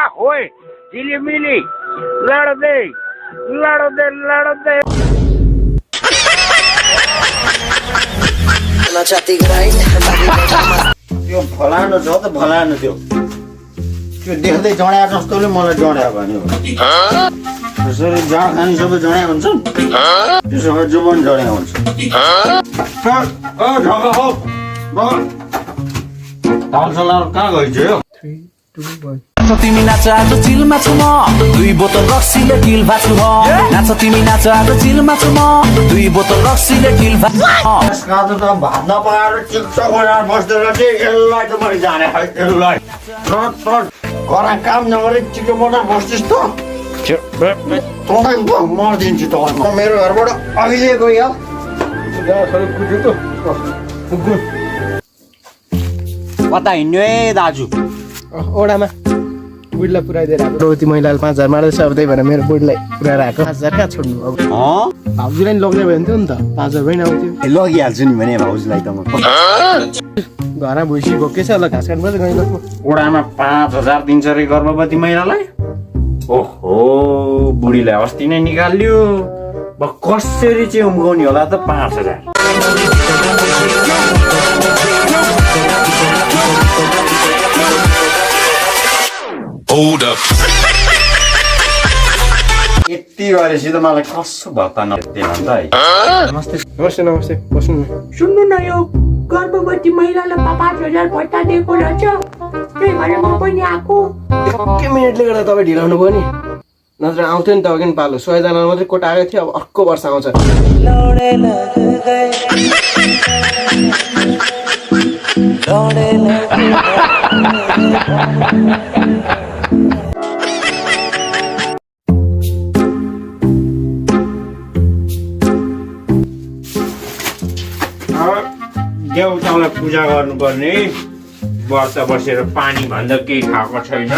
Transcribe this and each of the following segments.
Ahoy! Chili-mili! लड़ they! त्यो फलानु छ त फलानु त्यो देख्दै जड्या जस्तोले मलाई जड्या भन्यो त्यसरी जाँड खाने सबै जड्या हुन्छन् त्यसो भए जो पनि जड्या हुन्छ दालसलार कहाँ गइसक्यो तिमी नाच आज चिलमा छु म 2 बोतल रक्सीले किल भाछु म नाच तिमी नाच आज चिलमा छु म 2 बोतल रक्सीले किल भाछु यसका त भात नपाएर चिक्छ बनाएर बस्दैन चाहिँ यसलाई त मैले जाने है यसलाई घरमा काम नगरे चिक्क बनाएर बस्छिस् त तँलाई मरिदिन्छु त मेरो घरबाट अहिले गयो कता हिँड्यो है दाजु ओडामा बुढीलाई पुऱ्याइदिएर आएको रौती महिलाले 5000 मार्दैछ अब त्यही भएर मेरो बुढीलाई पुऱ्याएर आएको 5000 कहाँ छोड्नु अब भाउजूलाई नि लग्ने भयो नि त नि त 5000 पनि आउँथ्यो लगिहाल्छु नि भने भाउजूलाई त म घरमा भुइँसी भोकै छ होला घाँस काट्नु पर्छ गइलो ओडामा 5000 दिन्छ रे गर्भवती महिलालाई ओहो बुढीलाई अस्ति नै निकाल्यो कसरी चाहिँ उम्काउने होला त 5000 Hold up. यति गरेपछि त मलाई कसो भत्ता नदिएन नि त है नमस्ते बस्नु न सुन्नु न यो गर्भवती महिलालाई 5000 भत्ता दिएको रहेछ त्यही भएर म पनि आएको के मिनेटले गर्दा तपाईँ ढिलाउनु भयो नि नत्र आउँथ्यो नि तपाईँ पनि पालो 100 जना मात्रै कोटा आएको थियो अब अर्को वर्ष आउँछ देउतालाई पूजा गर्नुपर्ने व्रत बसेर पानी भन्दा केही खाएको छैन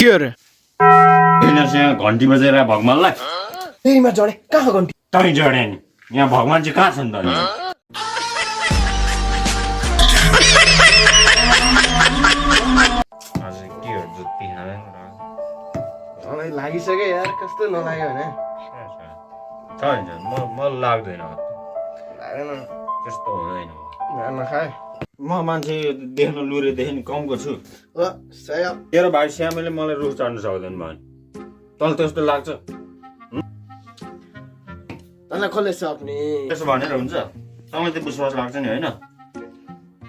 के अरे घन्टी बजेर भगवानलाई त्यहीमा जडे कहाँ घन्टी तै जड्या नि यहाँ भगवान चाहिँ कहाँ छन् त मलाई लागिसक्यो यार कस्तो नलाग्यो भने मलाई लाग्दैन लागेन त्यस्तो हुँदैन नखाए म मान्छे देख्न लुरेदेखि कमको छु सय तेरो भाइ श्यामले मलाई रुख चढ्नु सक्दैन भने तल त्यस्तो लाग्छ तँलाई कसले सक्ने त्यसो भनेर हुन्छ तँलाई त विश्वास लाग्छ नि होइन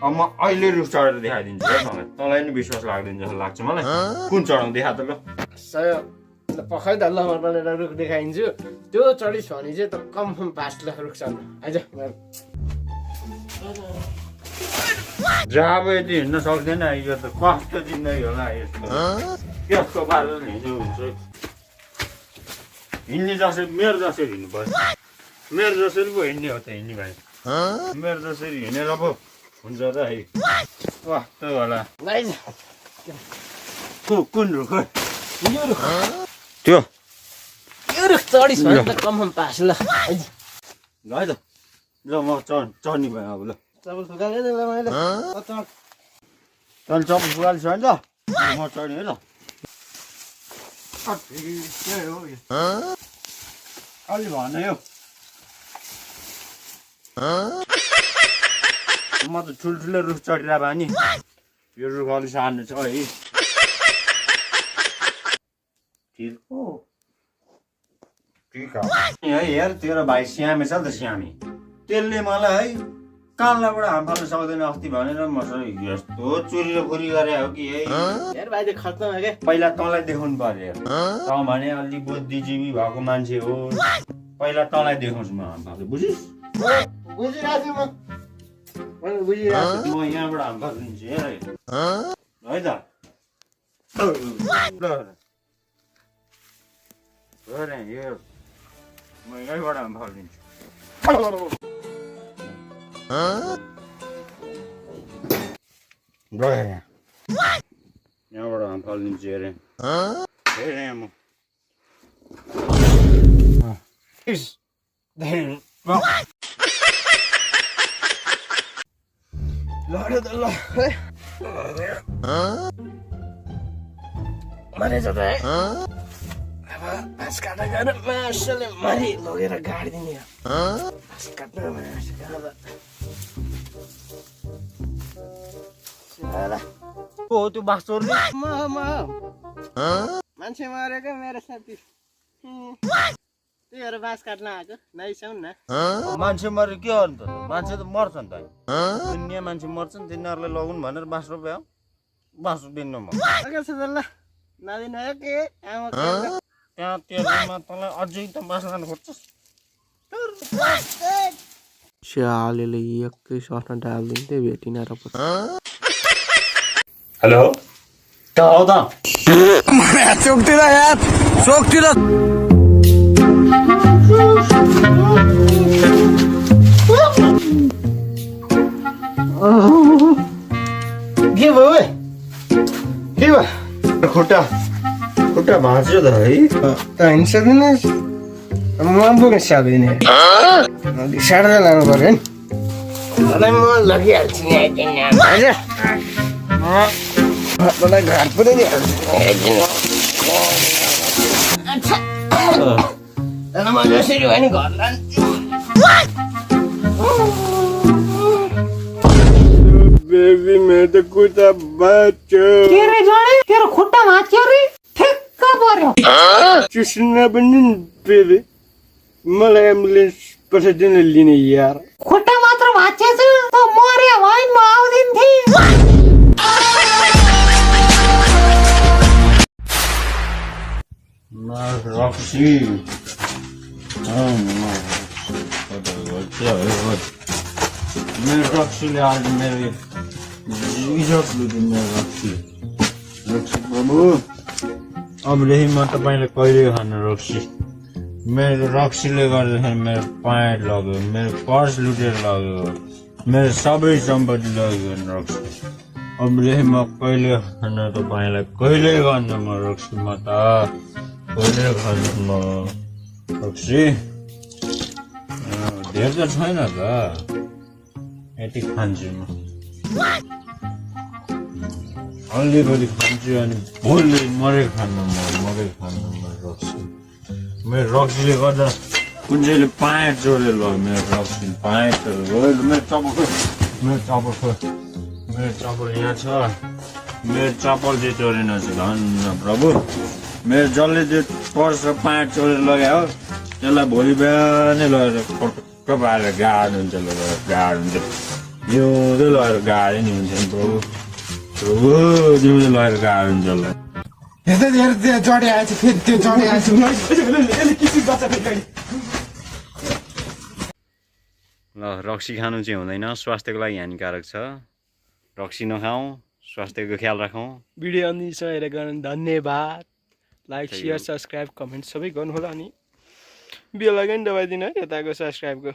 अब म अहिले रुख चढेर देखाइदिन्छु है तँलाई तँलाई नि विश्वास लाग्दैन जस्तो लाग्छ मलाई कुन चढाउँ देखा त ल सय पखाइ त ल भनेर रुख देखाइदिन्छु त्यो चढिस् भने चाहिँ त कम 5 लाख रुख चढ्नु आइज जब यति हिँड्न सक्दैन यो त कस्तो जिन्दगी होला यस्तो त्यसको बारेमा हिँड्नु हुन्छ हिँड्ने जसरी मेरो जसरी हिँड्नु पर्छ मेरो जसरी पो हिँड्ने हो त हिँड्ने भाइ मेरो जसरी हिँडेर पो हुन्छ त है कस्तो होला कुन रुख त्यो यो रुख चढिस् भने त कम 5 लाख है त ल म चढ्ने भयो अब ल चपल फुकाले ल मैले चल चपल फुकाले छ नि त म चढ्ने है ल अलि भन यो म त ठुल्ठुलो रुख चढिरहेको भए नि यो रुख अलि सानो छ है ठिक है हेर तेरो भाइ श्यामे छ नि त श्यामे त्यसले मलाई है कानलाबाट हाम फाल्न सक्दैन अस्ति भनेर म यस्तो चोरी र खोरी गरे हो कि है यार भाइ त खत्तम के पहिला तँलाई देखाउनु पर्यो तँ भने अलि बुद्धिजीवी भएको मान्छे हो पहिला तँलाई देखाउँछु म हाम फाल्नु बुझिस् बुझिरहेछु म म यहाँबाट हाम फालिदिन्छु है त यो म यहीँबाट फलिदिन्छु यहाँबाट फलिदिन्छु हेरे म मरेछ त है अब घाँस काट्दा गएर मासुले मारी लगेर गाडिदिने घाँस काट्नु मासु हो त्यो बाँसोरले मान्छे मरेको मेरो साथी त्यही भएर बाँस काट्न आएको नरिसाउनु न मान्छे मरे के हो नि त मान्छे त मर्छ नि त दुनियाँ मान्छे मर्छन् तिनीहरूलाई लगाउनु भनेर बाँस रोप्यो बाँस दिनु म ल नदिनु है के आमा त्यहाँ तेलमा तँलाई अझै त बाँस लानु खोज्छस् स्यालेले एकै सट्टा डालिदिन्थ्यो भेटिन र हेलो त हो त चोकतिर यार चोकतिर के भयो के भयो खुट्टा खुट्टा भाँच्यो त है त हिँड्न सक्दिनस् म बोक्न सक्दिनँ साड्दै लानु पर्यो नि मलाई म लगिहाल्छु नि मलाई घर पनि म जसरी भयो नि घर लान्छु बेबी मेरो त खुट्टा भाँच्यो के रे जोडे तेरो खुट्टा भाँच्यो रे ठिक्क पर्यो चुस्न पनि बेबी मलाई एम्बुलेन्स पठाइदिनु लिने यार खुट्टा मात्र भाँचेछ त मर्या भएन म आउँदिन्थे रक्सी मेरो रक्सीले आज मेरो इज्जत लुट्यो मेरो रक्सी प्रभु अबदेखि म तपाईँले कहिले खानु रक्सी मेरो रक्सीले गर्दाखेरि मेरो प्यान्ट लग्यो मेरो पर्स लुटेर लग्यो मेरो सबै सम्पत्ति लग्यो रक्सी अबदेखि म कहिले खानु तपाईँलाई कहिले गर्नु म रक्सीमा त कहिले खानु म रक्सी धेर त छैन त यति खान्छु म अलिकति खान्छु अनि भोलि मरै खानु मरै खानु रक्सी मेरो रक्सीले गर्दा कुन चाहिँले प्यान्ट चोरेर लग्यो मेरो रक्सी प्यान्ट मेरो चप्पल यहाँ छ मेरो चप्पल चाहिँ चोरेन छ धन्न प्रभु मेरो जसले त्यो पर्स र प्यान्ट चोरेर लगायो त्यसलाई भोलि बिहानै लगेर पक्क पारेर गाड हुन्छ लगेर गाड हुन्छ जिउँदै लगेर गाडै नि हुन्छ नि प्रभु प्रभु जिउँदै लगेर गाड हुन्छ ल रक्सी खानु चाहिँ हुँदैन स्वास्थ्यको लागि हानिकारक छ रक्सी नखाउँ स्वास्थ्यको ख्याल राखौँ भिडियो अन्तिमसम्म हेरेको कारण धन्यवाद लाइक सेयर सब्सक्राइब कमेन्ट सबै गर्नुहोला अनि बेल आइकन दबाइदिनु है यताको सब्सक्राइबको